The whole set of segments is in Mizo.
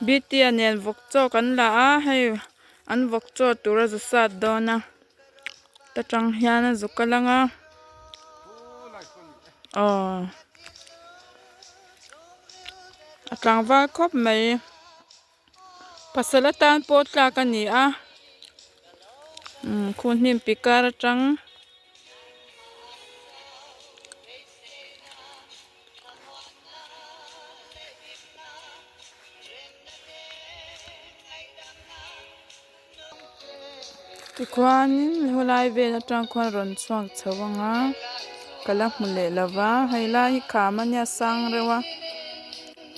Bta nen vawk chaw kan la a hei an vawk chaw tur a zu sat dawn a ta tang hian a zu kal ang a aw a tlangval khawp mai. Pasal atan pawh tlak a ni a umm khu hnim pi kar atang Tikhuanin helai vel atang khuan rawn chhuak chho ang a ka la hmu leh lo va hei lai hi kham a nia sang reuh a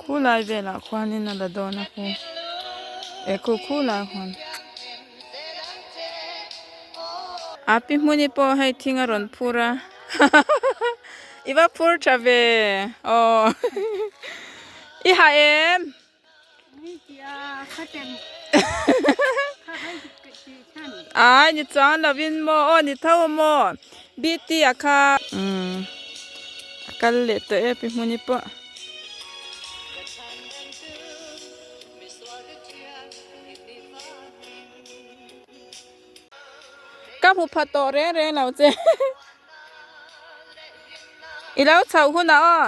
khulai velah khuanin a la dawn a khu eh khu khulai khuan a pi hmuni pawh hei thing a rawn phur a i va phur tha ve aw i ha em. Ai ni chuang lovin maw aw ni tho maw bt a kha umm a kal leh tawh e pi hmuni pawh. Ka hmu pha tawh reng reng lo che i lo chhoh hunah aw.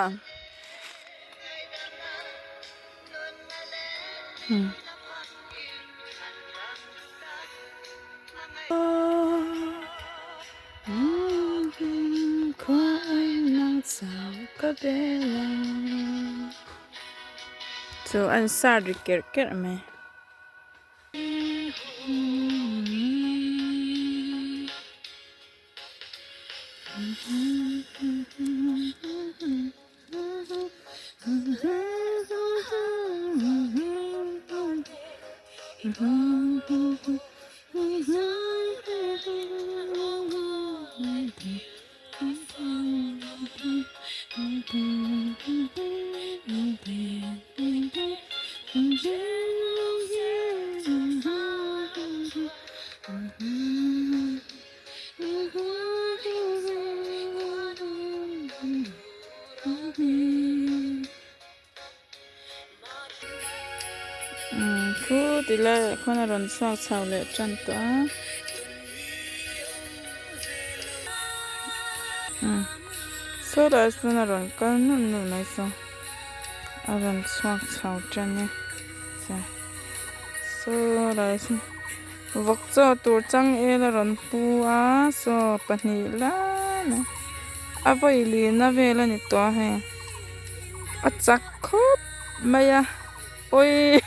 Chu an sar ri kerh kerh mai. Khu ti laiah khuan a rawn chhuak chho leh tan tawh a sawtah chuan a rawn kal nulh nulh mai saw a rawn chhuak chho tan e sawlai saw vawk chaw tur changel a rawn pu a saw pahnih lai mai a vawi lihna vel a ni tawh a hei a chak khawp mai a awii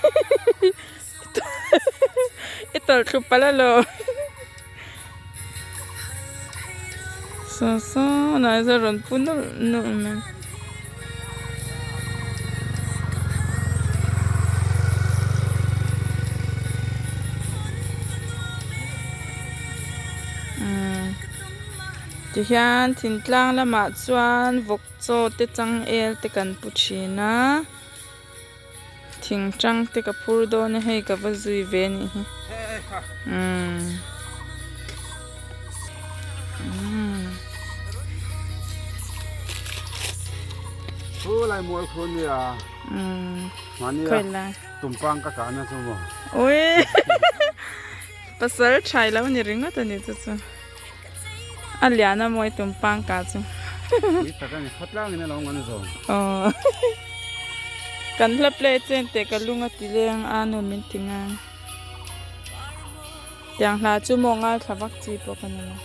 i tawlh thlu palh alo saw saw lai saw a rawn pu nawlh nawlh mai. Tihian thingtlang lamah chuan vawk chaw te changel te kan pu thin a thingtang te ka phur dawn a hei ka va zui ve a nih hi umm. Khulai mual khu nia mahnia tumpang ka kahna chu maw. Ui pasal thai lo ni ringawt a ni chu chu a lian a mawi tumpang kah chu. Ui tak a ni khatlang in a lo ngan zawng. Aw kan hla play chen teh ka lung a ti leng a nu min ti ngang. Tiang hla chu maw ngaithla vak chi pawh ka ni lo.